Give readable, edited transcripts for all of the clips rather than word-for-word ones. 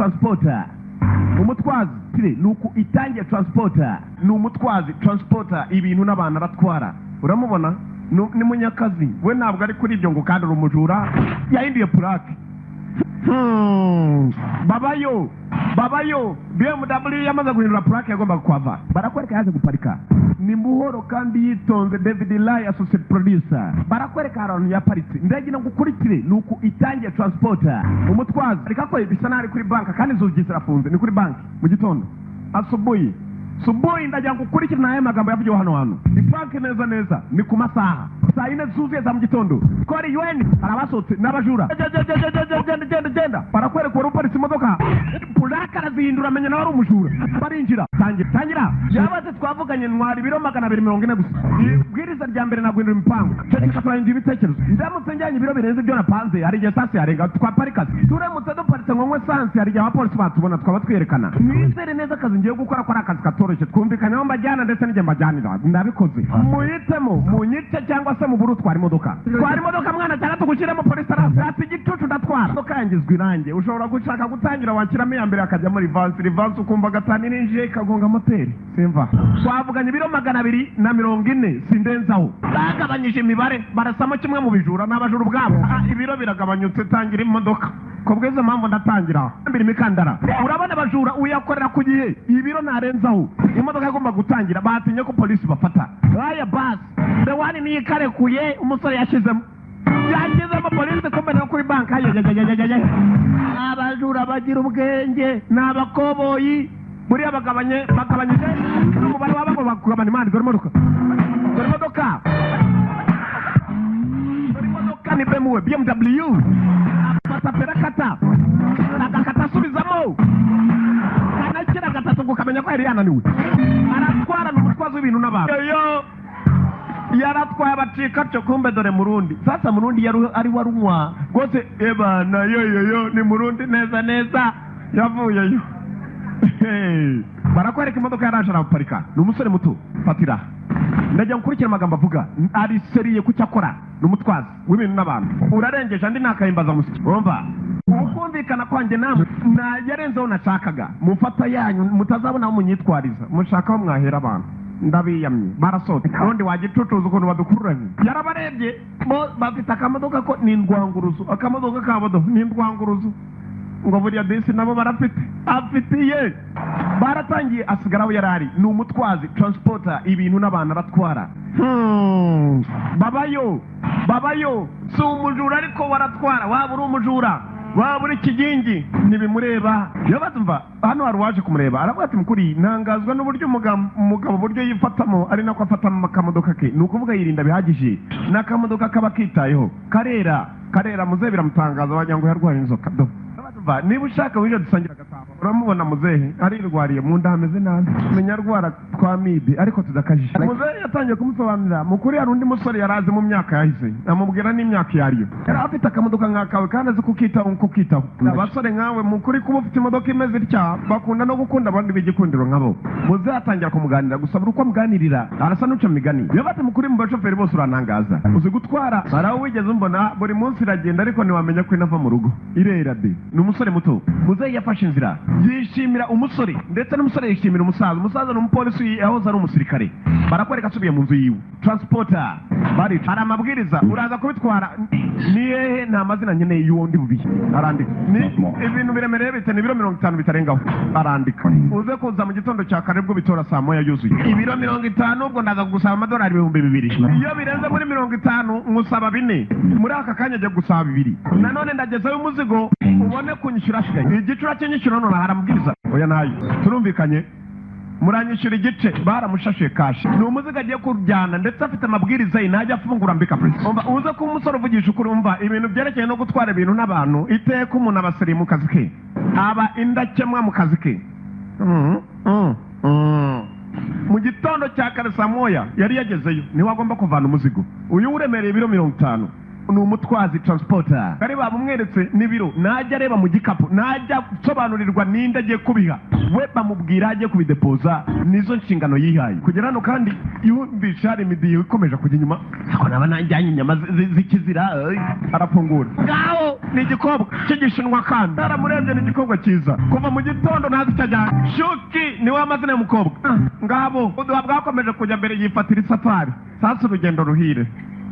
Transporter, umutwazi tire ni uku itangiye. Transporter ni umutwazi, transporter, ibintu n'abantu aratwara. Uramubona, ni munyakazi we, ntabwo ari kuri ibyo ngo kandi uri umujura. Yahinduye purake. Babayo babayo BMW yamaze guhindura purake, yagombaga kuhava. Barakwereka yaje guparika, ni buhoro kandi yitonze. David Lai, associate producer. Barakwereka ahantu yaparitse. Ndagira ngo ukurikire ni uku itangiye. Transporter, umutwazi, ariko ko bisa n'aho ari kuri banki kandi inzugi zirafunze. Ni kuri banki mu gitondo, asubuhi subuhi. Ndagira ngo ukurikire n'aya magambo yavugiwe hano. Hantu ni banki neza neza, ni ku masaha saa 4 zuzuye za mu gitondo. Kori UN hari abasohotse n'abajura. Genda, genda, genda, genda, genda. Barakwereka wari uparitse imodoka, purake arazihindura, amenya nawe ari umujura. Barinjira, tangira, tangira. Yabaze twavuganye ntwara ibiro 240 gusa. Ibwiriza rya mbere, naguhindura imipango. Ceceka, turahindura ibitekerezo. Ndamutse njyanye ibiro birenze ibyo napanze, hari igihe sansi yarenga twaparika. Turamutse duparitse ngo nywe sansi, hari igihe abapolisi batubona, twaba twerekana. Mwizere neza akazi ngiye gukora ko ari akazi katoroshye. Twumvikanye aho mbajyana ndetse n'igihe mbajyanira. Ndabikoze, muhitemo munyice cyangwa se mubure utwara imodoka. Twara imodoka mwana, cyangwa tugushyiremo. Polisi arasi igicucu. Ndatwara imodoka yangizwa irange. Ushobora gushaka gutangira, wakiramo iya mbere akajyamo reverse, reverse ukumva gatanu irinjiye ikagonga moteri. Simva, twavuganye ibiro 240, sindenzaho. Bagabanyije imibare, barasamo kimwe mu bijura n'abajura ubwabo. Ah, ibiro biragabanyutse, tangira imodoka. Ku bw'izo mpamvu ndatangira mbere imikandara. Urabona abajura, uyakorera ku gihe, ibiro ntarenzaho. Imodoka igomba gutangira, batinye ko polisi bafata. Aya basi dewani niyo ikarekuye. Umusore yashyizemo, yagezemo polisi kumena kuri banki. Ayayayayayaya, abajura bagira ubwenge, ni abakoboyi. Buriya bagabanye, bagabanyije n'umubare w'abagomba kugabana imana. Dore imodoka, dore imodoka, dore imodoka, ni BMW, BMW. Afata feri, akata, agakata, asubizamo, kanakira gatatu ngo ukamenya ko yari yananiwe. Aratwara, ni umutwazi w'ibintu n'abantu. Yo yaratwaye abacika cyo kumbe dore Murundi. Sasa Murundi yari ari warunywa rwose ebana. Yo yo yo, ni Murundi neza neza, yavuyeyo. Hey. Barakwereka imodoka yaraje, araparika. Ni umusore muto. Fatira, ndagira nkurikire amagambo avuga, ari sérieux ku cyo akora. Ni umutwazi w'ibintu n'abantu. Urarengeje andi nakahimbaza musiki. Urumva ukumvikana kwanjye namwe na yarenzeho nashakaga mufata yanyu, mutazabona aho munyitwariza, mushaka aho mwahera abantu. Ndabiyamye. Barasohotse. Ubundi wagicucuza ukuntu badukururanye. Yarabarebye bo bafite akamodoka ko ni indwanguruzo, akamodoka kabo do ni indwanguruzo. Ngo buriya disi nabo barafite, afitiye. Baratangiye, asigara aho yari ari. Ni umutwazi, transporter, ibintu n'abantu aratwara. Babayo babayo, si umujura ariko waratwara. Waba uri umujura, waba uri ikigingi, ntibimureba. Iyo batumva hano hari uwaje kumureba, aravuga ati: "Mukuri ntangazwa n'uburyo umugabo uburyo yifatamo ari nako afatamo akamodoka ke." Ni ukuvuga yirinda bihagije, n'akamodoka kaba kitayeho, karera karera. Muzehe biramutangaza, wagira ngo yarwaye inzoka do. Umva, niba ushaka wije dusangira agatabo. Uramubona muzehe arirwariye, mu nda hameze nabi, menya arwara twa mibi ariko tudakajije. Muzehe yatangiye kumusobanurira mukuri. Hari undi musore yari azi mu myaka yahise, amubwira n'imyaka iyo ariyo. Yari afite akamodoka nk'akawe kandi azi kukitaho kukitaho. Abasore nkawe mukuri, kuba ufite imodoka imeze itya, bakunda no gukunda abandi b'igikundiro nkabo. Muzehe atangira kumuganira, gusa buri uko amuganirira arasa n'uca mu migani. Yabate mukuri, mu bashoferi bose urantangaza, uzi gutwara. Hari aho wigeze umbona? Buri munsi iragenda ariko ntiwamenya ko inava mu rugo, irera de. Ni umusore muto. Muzehe yafashe inzira, yishimira umusore ndetse n'umusore yishimira umusaza. Umusaza ni umupolisi, yahoze ari umusirikare. Barakwereka asubiye mu nzu yiwe. Transporter bari, hari amabwiriza, uraza kubitwara ni hehe? Nta mazina nkeneye y'uwo ndi bubihe. Arandika, ni ibintu biremereye bite? Ni ibiro 50 bitarengaho. Arandika, uze kuza mu gitondo cya kare bwo bitora saa 1 yuzuye. Ibiro 50, ubwo ndaza kugusaba amadolari 2000. Iyo birenze muri 50 nkusaba 4. Muri aka kanya ajya gusaba 2. Nanone ndagezayo umuzigo, ubone kunyishyura asigaye. Igicura cy'inyishyura none haramubwiriza, oya nayo turumvikanye, muranyishyura igice. Baramushashe cash. Ni umuzigo agiye kujyana ndetse afite amabwiriza ye, ntajya afungura mbika. Umva, uze kuba umusore uvugisha ukuri. Umva, ibintu byerekeye no gutwara ibintu n'abantu, iteka umuntu aba sérieux mu kazi ke, aba indakemwa mu kazi ke. Mu gitondo cya kare saa 1 yari yagezeyo, niwe agomba kuvana umuzigo uyu uremereye ibiro 50. Ni umutwazi, transporter. Kari bamumweretse n'ibiro, najya areba mu gikapu, najya asobanurirwa ninde agiye kubiha. We bamubwira agiye kubidepoza, nizo nshingano yihaye kugera hano. Kandi yumvisha hari imidiho ikomeje kujya inyuma, ako naba najyanye inyama z'ikizira. Arafungura, ngaho ni igikobwa cy'igishinwa, kandi aramurebye, ni igikobwa cyiza. Kuva mu gitondo ntazi icyo ajyanye. Shuki niwe amazina y'umukobwa. Ngabo uduha bwakomeje kujya mbere, yifatira isafari. Sasa urugendo ruhire.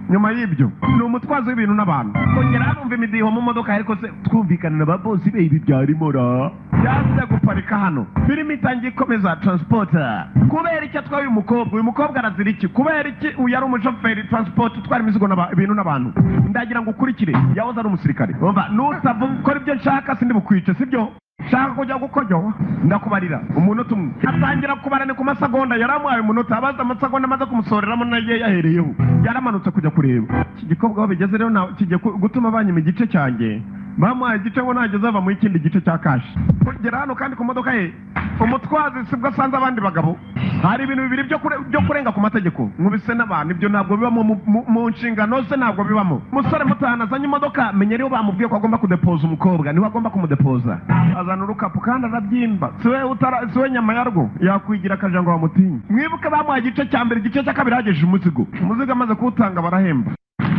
Nyuma y'ibyo ni umutwazi w'ibintu n'abantu. Kongera bumva imidiho mu modoka, ariko se twumvikana na ba bosi be, ibi byarimo ra yaje guparika hano. Filime itangiye ikomeza. Transporter, kubera iki atwaye uyu mukobwa? Uyu mukobwa arazira iki? Kubera iki uyu ari umushoferi transport utwara imizigo ibintu n'abantu? Ndagira ngo ukurikire. Yahoze ari umusirikare. Umva, nutavuga ukora ibyo nshaka sindi bukwice. Sibyo nshaka kujya gukoryo, ndakubarira umunota umwe. Atangira kubara, ni ku masegonda. Yaramuhaye umunota, abaza amasegonda amaze kumusoreramo nayo yahereyeho, yaramanutse kujya kureba iki gikobwa. Aho bigeze rero kigiye gutuma banyima igice cyanjye. Bamuhaye igice ngo nageze ava mu ikindi gice cya cash. Kugera hano kandi ku modoka ye, umutwazi sibwo asanze abandi bagabo. Hari ibintu bibiri byo kurenga ku mategeko nkubise n'abantu, ibyo ntabwo bibamo mu nshingano ze, ntabwo bibamo. Umusore mutahana azanye imodoka, menya ariho bamubwiye ko agomba kudepoza umukobwa, niwe agomba kumudepoza. Azana urukapu kandi arabyimba, siwe utara siwe nyama yarwo yakwigira akaja ngo bamutinye. Mwibuke bamuhaye igice cya mbere, igice cya kabiri hagejeje umuzigo. Umuzigo amaze kuwutanga barahemba,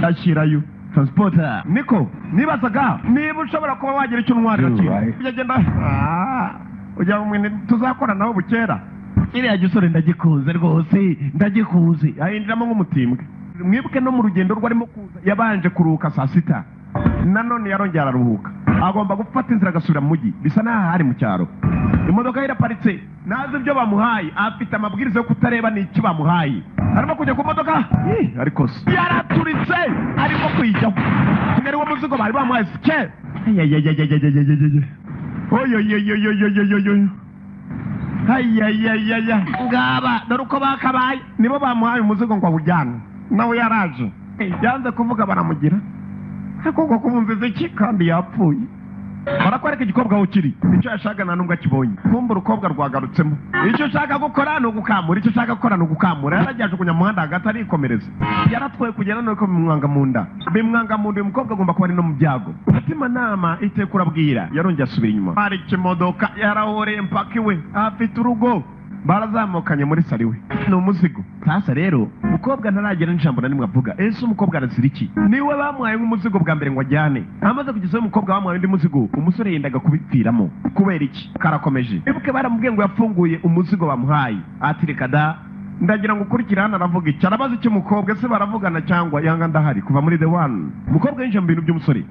ashyirayo. Transporter, niko nibazaga niba ushobora kuba wagira icyo untwarira. You right. Kintu ugenda ujya mu mwene tuzakora nawe bukera. Kiriya gisore ndagikunze rwose, ndagikunze. Ahinjiramo nk'umutimbwe. Mwibuke no mu rugendo rwe arimo kuza yabanje kuruhuka saa sita, nanone yarongera araruhuka. Agomba gufata inzira agasubira mu mujyi, bisa n'aho ari mu cyaro. Imodoka ye iraparitse, ntazi ibyo bamuhaye, afite amabwiriza yo kutareba n'icyo bamuhaye. Arimo kujya ku modoka. Ih, ariko se yaraturitse, arimo kuyijyaho. Kigali wo muzigo bari bamuhaye sike. Ayayayayayayayayay, oyoyoyoyoyoyoyoyo, ayayayaya, ngaba dore uko bakabaye. Nibo bamuhaye umuzigo ngo awujyane, nawe yaraje yanze kuvuga, baramugira ariko ngo kumumviza iki kandi yapfuye. Barakwereka igikobwa aho kiri, icyo yashaka nta nubwo akibonye. Kumva urukobwa rwagarutsemo, icyo ushaka gukora ni ugukamura, icyo ushaka gukora ni ugukamura. Yaragiye ajugunya mu muhanda hagati, arikomereza. Yaratwaye kugera nuko bimwanga mu nda, bimwanga mu nda. Uyu mukobwa agomba kuba ari no mu byago. Umutima iteka urabwira. Yarongeye asubira inyuma, hari ikimodoka yarahoreye mpaka iwe. Afite urugo, barazamukanye muri sari we, ni umuzigo. Sasa rero umukobwa ntaragera n'ijambo na rimwe avuga. Ese umukobwa arazira iki? Niwe bamuhaye nk'umuzigo bwa mbere ngo ajyane. Amaze kugezaho umukobwa, bamuhaye undi muzigo. Umusore yendaga kubipfiramo. Kubera iki? Karakomeje. Wibuke baramubwiye ngo yafunguye umuzigo bamuhaye, ati reka da. Ndagira ngo ukurikire hano. Aravuga iki? Arabaza icyo umukobwa? Ese baravugana cyangwa yanga? Ndahari kuva muri the one. Umukobwa yinjiye mu bintu by'umusore.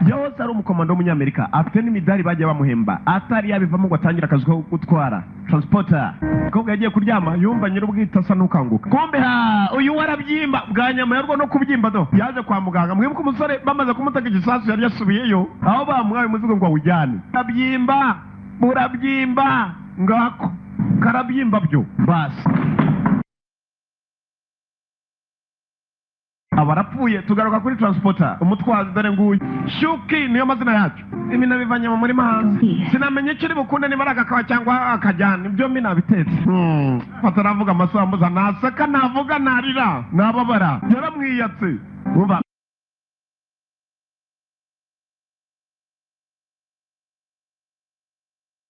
Yahoze ari umukomando w'umunyamerika, afite n'imidari bagiye bamuhemba, atari yabivamo ngo atangire akazi ko gutwara transporter. Umukobwa yagiye kuryama, yumva nyir'ubwite asa n'ukanguka. Kumbe ha uyu warabyimba bwa nyama yarwo no kubyimba do yaje kwa muganga. Mwibuke umusore bamaze kumutega igisasu, yari yasubiyeyo aho bamuhaye umuzigo ngo awujyane. Burabyimba, burabyimba, ngako karabyimba byo basi. Aba arapfuye. Tugaruka kuri transporter, umutwazi. Dore nguyu Shuki, niyo mazina yacu. Ibi nabivanye mu murima hanze, sinamenye icyo uri bukunde, niba ari agakawa cyangwa akajyana. Byombi nabitetse. Bataravuga amasambuza, naseka, navuga, narira, nababara. Yaramwiyatse. Umva,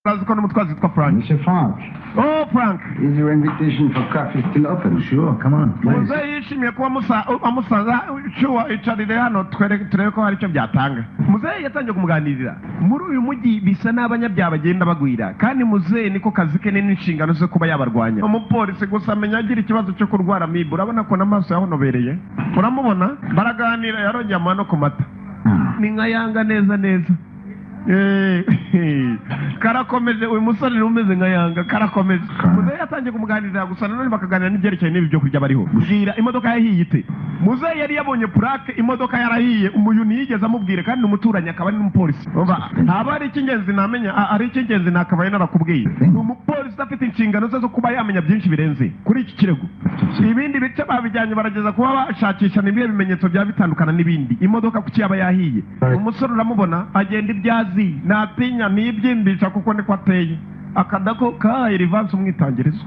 urazi ko n'umutwazi witwa Frank. Mr. Frank, Oh, Frank. is your invitation for coffee still open? Sure, come on, please. Muzehe yishimiye kuba amusaza shuwa. Icarire hano turebe ko hari icyo byatanga. Muzehe yatangiye kumuganirira. Muri uyu mujyi bisa n'abanyabyaha bagenda bagwira, kandi muzehe niko kazi ke n'inshingano zo kuba yabarwanya. Umupolisi gusa amenya agira ikibazo cyo kurwara amibe. Urabona ko n'amaso yahonobereye, uramubona. Baraganira, yarongeye amuha no ku mata. Ni nka yanga neza neza. Karakomeje. Uyu musore ni umeze nka yanga, karakomeje. Muzehe yatangiye kumuganirira gusa, nanone bakaganira n'ibyerekeye n'ibi byo kurya bariho. Bwira, imodoka yahiye ite? Muzehe yari yabonye plaque, imodoka yarahiye. Umuyu ntiyigeze amubwire, kandi ni umuturanyi akaba ari n'umupolisi. Umva, haba hari icy'ingenzi namenya, hari icy'ingenzi nakabaye narakubwiye. Ni umupolisi udafite inshingano ze zo kuba yamenya byinshi birenze kuri iki kirego. Ibindi bice babijyanye, barageza kuba bashakisha ibihe bimenyetso byaba bitandukana n'ibindi. Imodoka kuki yaba yahiye? Umusore uramubona agenda ibyo azi, ntatinya, ntibyimbisha kuko niko ateye. Akadako kahaye rivansi umwitangirizo.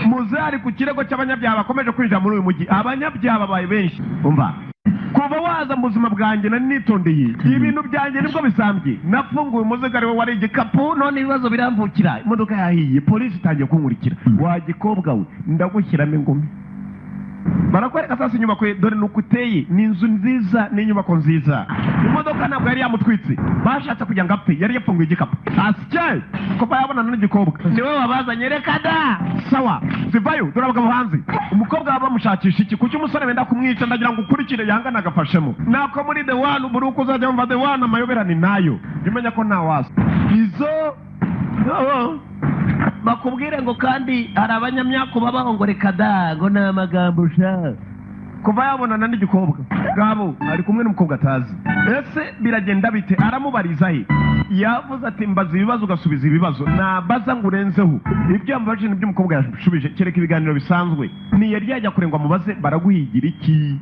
Muze ari ku kirego cy'abanyabyaha bakomeje kwinjira muri uyu mujyi. Abanyabyaha babaye benshi. Umva, Kuva waza mu buzima bwanjye nari nitondeye ibintu byanjye, nibwo bisambye. Nafunguye umuzigo, ariwe wari igikapu, none ibibazo biramvukira. Imodoka yahiye, polisi itangiye kunkurikira. Wa gikobwa we, ndagushyiramo ingumi. Barakwereka sasa inyubako ye, dore nuko iteye. Ni inzu nziza, ni inyubako nziza. Imodoka ntabwo yari yamutwitse, bashatse kugira ngo apfe, yari yafunguye igikapu. Asye kuva yabonana n'igikobwa niwe wabazanye. Reka da, sawa, zivayo. Dore abagabo hanze, umukobwa baba bamushakisha iki? Kuki umusore wenda kumwica? Ndagira ngo ukurikire yangana agafashemo nako muri The One. Buri uko uzajya wumva The One, amayoberane nayo, jya umenya ko nta waza izo. Oh. Bakubwire ngo kandi hari abanyamyaku babaho, ngo reka da, ngo ni amagambo sha. Kuva yabonana n'igikobwa ngabo ari kumwe n'umukobwa atazi, ese biragenda bite? Aramubariza he? Yavuze ati: "Mbaza ibibazo ugasubiza ibibazo, nabaza ngo urenzeho." Ibyo yamubajije nibyo umukobwa yashubije, kereka ibiganiro bisanzwe. Ntiyari yajya kure ngo amubaze baraguhigira iki.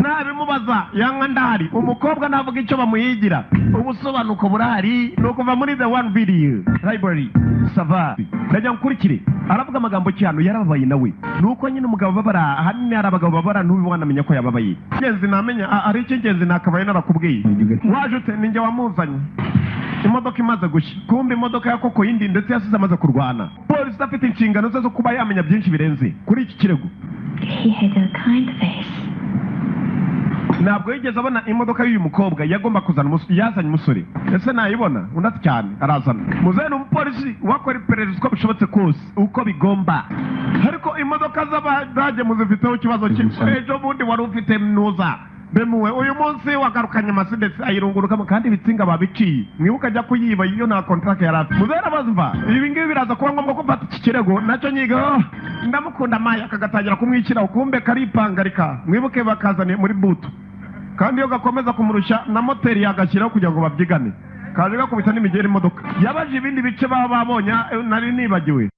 Nabimubaza yanga ndahari. Umukobwa navuga icyo bamuhigira, ubusobanuko burahari. Ni ukuva muri The One Video Library. Sava, ndajya nkurikire. Aravuga amagambo ki hano? Yarababaye nawe, ni uko nyine umugabo babara. Ahanini hari abagabo babara ntube wanamenya ko yababaye. Ingenzi namenya ari icy'ingenzi nakabaye narakubwiye. Waje ute? Ninjye wamuzanye imodoka imaze gushya. Kumbe imodoka ya koko yindi, ndetse yasize amaze kurwana. Polisi afite inshingano ze zo kuba yamenya byinshi birenze kuri iki kirego. He had a kind face. Ntabwo yigeze abona imodoka y'uyu mukobwa yagomba kuzana yazanye umusore. Ese nayibona? Undi ati cyane. Arazana muzehe, ni umupolisi wakora iperereza uko bishobotse kose, uko bigomba. Ariko imodoka z'abadage muzifiteho ikibazo kimwe. Ejo bundi wari ufite nuza bemuwe, uyu munsi wagarukanye Mercedes ayirungurukamo, kandi ibitsinga babiciye. Mwibuka ajya kuyiba iyo nta contract yari afite. Muzehe arabazva, ibi ngibi biraza kuba ngombwa ko mfata iki kirego nacyo nyiga. Oh, ndamukunda maya, kagatangira kumwikiraho. Kumbe karipangarika. Mwibuke bakazaniye muri boot, kandi iyo gakomeza kumurushya na moteri yagashyiraho kugira ngo babyigane. Kaje gakubita n'imigeri imodoka. Yabaje ibindi bice baba babonye. Nari nibagiwe.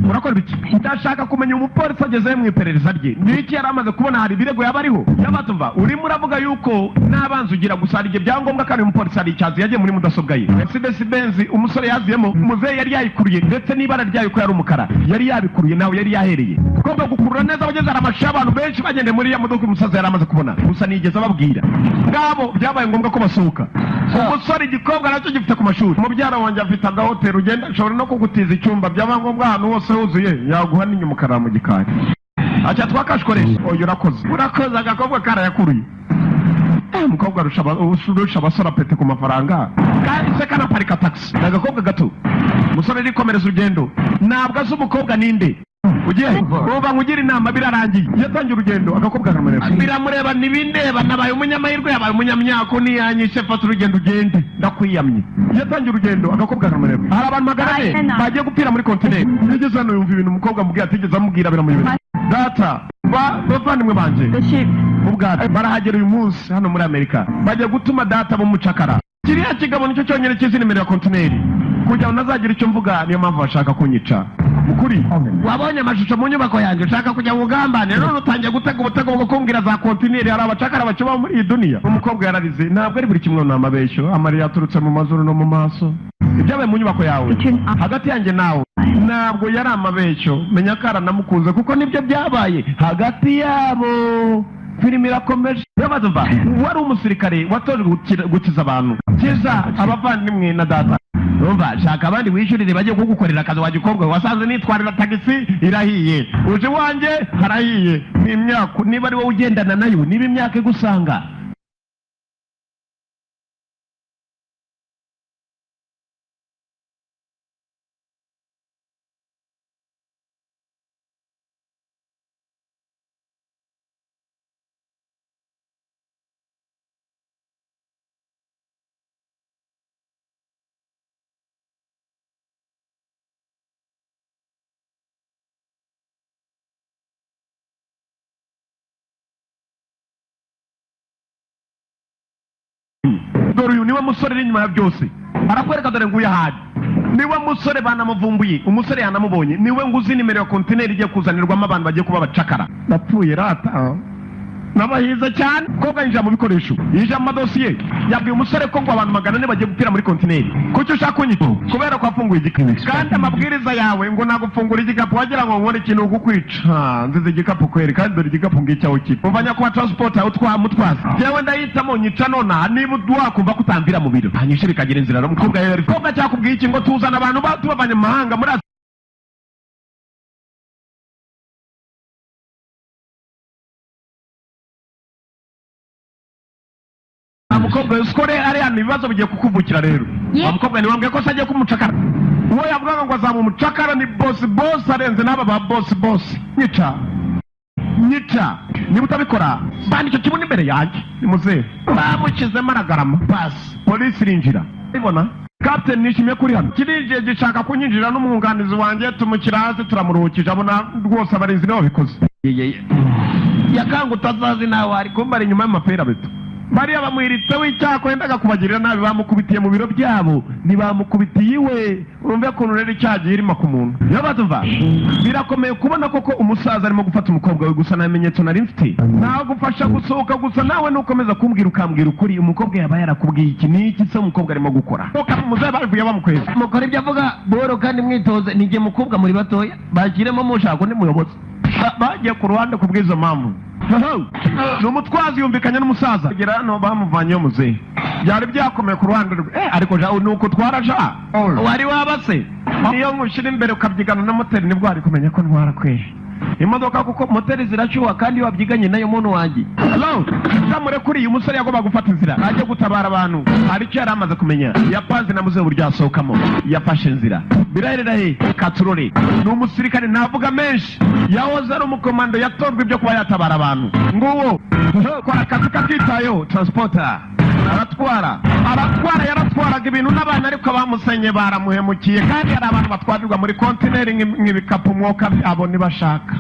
Urakora ibiki? Ndashaka kumenya umupolisi agezeyo mu iperereza rye ni iki yari amaze kubona. Hari ibirego yaba ariho yabatumva. Urimo uravuga yuko n'abanzi ugira gusa, hari igihe byangombwa. Kandi uyu mupolisi hari icyazi yagiye muri mudasobwa ye. Mercedes Benz umusore yaziyemo, muzehe yari yayikuruye, ndetse n'ibara ryayo ko yari umukara yari yabikuruye, nawe yari yahereye. Ugomba gukurura neza abageze. Hari amashusho y'abantu benshi bagendeye muri ya modoka umusaza yari amaze kubona, gusa nigeze ababwira. Ngabo byabaye ngombwa ko basohoka. Umusore, igikobwa nacyo gifite ku mashuri. Mubyara wanjye afite agahoteli, ugenda ashobora no kugutiza icyumba, byaba ngombwa ahantu hose huzuye yaguha n'inyuma ukarara mu gikari. Aca twakashikoresha. Oya, urakoze, urakoze. Agakobwa karayakuruye. Umukobwa arusha abasore apete ku mafaranga, kandi se kanaparika taxi. Ni agakobwa gato. Umusore arikomereza urugendo, ntabwo azi umukobwa ninde. Ugiye uba nkugira inama, birarangiye. Yatangiye urugendo, agakobwa karamureba. Biramureba ntibindeba, nabaye umunyamahirwe, yabaye umunyamyako, niyanyishe. Fata urugendo ugende, ndakwiyamye. Yatangiye urugendo, agakobwa karamureba. Hari abantu 400 bagiye gupfira muri kontineri. Yageze hano yumva ibintu umukobwa amubwira atigeze amubwira, biramuyobera. Data, bavandimwe banjye The ship. mu bwato barahagera uyu munsi hano muri Amerika, bajya gutuma data b'umucakara. Kiriya kigabo nicyo cyonyine kizi nimero ya kontineri, kugira ngo ntazagira icyo mvuga. Niyo mpamvu bashaka kunyica. Mukuri wabonye amashusho mu nyubako yanjye, ushaka kujya mu bugambane, none utangiye gutega ubutego bwo kumbwira za kontineri. Hari abacakara bakibaho muri iyi duniya. Umukobwa yararize. Ntabwo ari buri kimwe, ni amabeshyo. Amarira yaturutse mu mazuru no mu maso. Ibyabaye mu nyubako yawe hagati yanjye nawe ntabwo yari amabeshyo. Menya ko aranamukunze, kuko nibyo byabaye hagati yabo. Filime irakomeje. Yabazumva wari umusirikare watojwe gukiza abantu, kiza abavandimwe na data. Umva, shaka abandi wishyurire bajye kugukorera akazi. Wa gikobwa, wasanze nitwarira tagisi irahiye, uje iwanjye harahiye. Ni imyaka, niba ari wowe ugendana nayo, niba imyaka igusanga. Dore uyu niwe musore uri inyuma ya byose. Arakwereka, dore nguyu ahari, niwe musore banamuvumbuye. Umusore yanamubonye, niwe nguzi nimero ya kontineri igiye kuzanirwamo abantu bagiye kuba abacakara. Ndapfuye rata. N'abahize cyane. Kobwa yinjira mu bikoresho, yinjira mu madosiye. Yabwiye umusore ko ngo abantu 400 bagiye gupfira muri kontineri. Kuki ushaka kunyita? Kubera ko wafunguye igikapu, kandi amabwiriza yawe ngo nagufungura igikapu, wagira ngo nkore ikintu kukwica. Nzize igikapu kweri, kandi dore igikapu ngicyo aho kiri. Umva nyakubahwa transport, aho twamutwaza, jewe ndahitamo nyica nonaha niba wakumva ko utambira mu biro, hanyishe bikagira inzira. Umukobwa yari kobwa cyakubwiye iki ngo tuzana abantu tubavanye mu mahanga muri mukobwa usikore ariya ni ibibazo bigiye kukuvukira rero. Wa mukobwa ntiwambwiye ko se agiye kumucakara? Uwo yavugaga ngo azaba umucakara ni boss, boss arenze n'aba ba boss. Boss nyica, nyica niba utabikora bana icyo kibuno imbere yanjye. Ni muzehe bamushyizemo aragarama. Basi polisi irinjira ibona Captain, nishimiye kuri hano. Kirinjiye gishaka kunyinjira n'umwunganizi wanjye, tumushyira hasi, turamuruhukije, abona rwose abarinzi nibo babikoze. Yakanga utazazi nawe ari kumbara inyuma y'amapera beto. Bariya bamwiritseho icyaha yendaga kubagirira nabi, bamukubitiye mu biro byabo, ntibamukubitiye iwe. Urumve ukuntu rero icyaha gihirima ku muntu. Iyo batuva birakomeye kubona koko umusaza arimo gufata umukobwa we. Gusa nta bimenyetso nari mfite nagufasha gusohoka, gusa nawe nukomeza kumbwira, ukambwira ukuri. Umukobwa yaba yarakubwiye iki n'iki se? Umukobwa arimo gukora umuzehe bavuye bamukweza. Mukora ibyo avuga buhoro kandi mwitoze. Nijye mukobwa muri batoya, bashyiremo mushaka undi muyobozi. Bagiye ku ruhande ku bw'izo mpamvu. Ni umutwazi yumvikanye n'umusaza kugera hano bamuvanyeyo. Muzehe byari byakomeye ku ruhande rwe, ariko ja ni uko utwara ja wari waba se niyo nkushyira imbere ukabyigana na moteri, nibwo wari kumenya ko ntwara kwe imodoka, kuko moteri zirashyuha kandi iyo wabyiganye nayo, muntu wanjye. Hello, murekuriye umusore yagomba gufata inzira ajya gutabara abantu. Hari icyo yari amaze kumenya, yapanze na muzehe uburyo yasohokamo. Yafashe inzira biraherera he katurore. Ni umusirikare, ntavuga menshi, yahoze ari umukomando, yatojwe ibyo kuba yatabara abantu. Nguwo kora akazi kakitayeho. Transporter aratwara, aratwara, yaratwaraga ibintu n'abantu, ariko bamusenye baramuhemukiye. Kandi hari abantu batwarirwa muri kontineri nk'ibikapu, umwuka abo ntibashaka.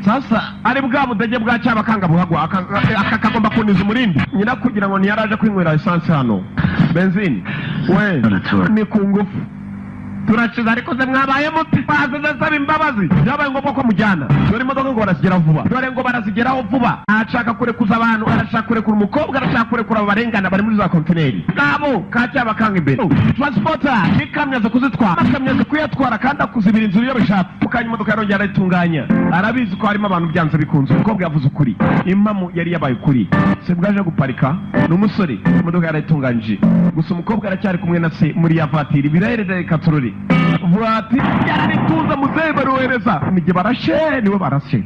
Sasa ari bwa budege bwa cyabakanga buhagwa aka kagomba kuniza umurindi nyina kugira ngo ntiyaraje kwinywera esanse hano, benzine we ni ku ngufu. Turashize, ariko se mwabaye muti bazize asaba imbabazi, byabaye ngombwa ko mujyana. Dore imodoka ngo barazigeraho vuba, dore ngo barazigeraho vuba. Arashaka kurekuza abantu, arashaka kurekura umukobwa, arashaka kurekura abarengana bari muri za kontineri ngabo kacyabakanga imbere. Transporter n'ikamyo aza kuzitwara, amakamyo aza kuyatwara kandi akuzibira inzira iyo bishatse. Mukanya imodoka yarongera arayitunganya, arabizi ko harimo abantu byanze bikunze. Umukobwa yavuze ukuri, impamu yari yabaye ukuri. Se bwaje guparika ni umusore, imodoka yarayitunganyije, gusa umukobwa aracyari kumwe na se muri ya vatiri. Biraherera katurori vatiri yararituza. Muzehe barohereza nijye barashe, niwe barashe.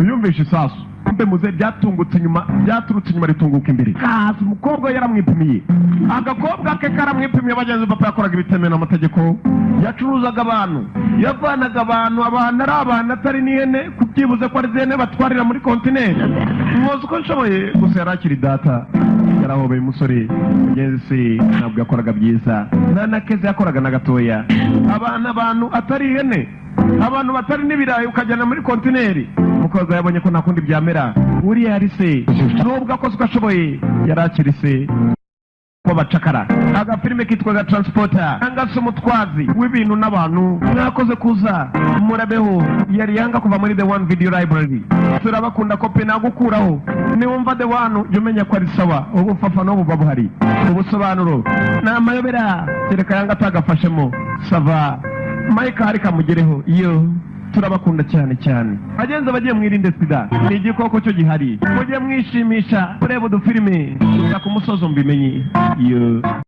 Yumvishe isasu mbe muzehe byatungutse inyuma, byaturutse inyuma ritunguka imbere. Kaza umukobwa we yaramwipimiye, agakobwa ke karamwipimiye. Bagenzi, papa yakoraga ibitemewe n'amategeko, yacuruzaga abantu, yavanaga abantu, abantu ari abantu atari n'ihene, kubyibuze ko ari ihene batwarira muri kontineri. Mwoza uko nshoboye gusa yari akiri data, yarahobeye umusore. Mugenzi se ntabwo yakoraga byiza, nta na keza yakoraga na gatoya. Abantu, abantu atari ihene, abantu batari n'ibirayi ukajyana muri kontineri. Umukobwa yabonye ko nta kundi byamera, uriya yari se, nubwo akoze uko ashoboye yari akiri se w'abacakara. Agafilime kitwaga Transporter cyangwa se umutwazi w'ibintu n'abantu. Mwakoze kuza murabeho. Yari yanga kuva muri The One Video Library. Turabakunda kope nagukuraho. Niwumva The One jya umenya ko ari sawa. Ubufafa n'ubu buba buhari, ubusobanuro ni amayobera, kereka yanga atagafashemo. Sava mike hari kamugereho. Iyo turabakunda cyane cyane. Bagenzi bagiye, mwirinde sida, ni igikoko cyo gihari. Mujye mwishimisha mureba udufilime gusa ku musozo mbimenye iyo.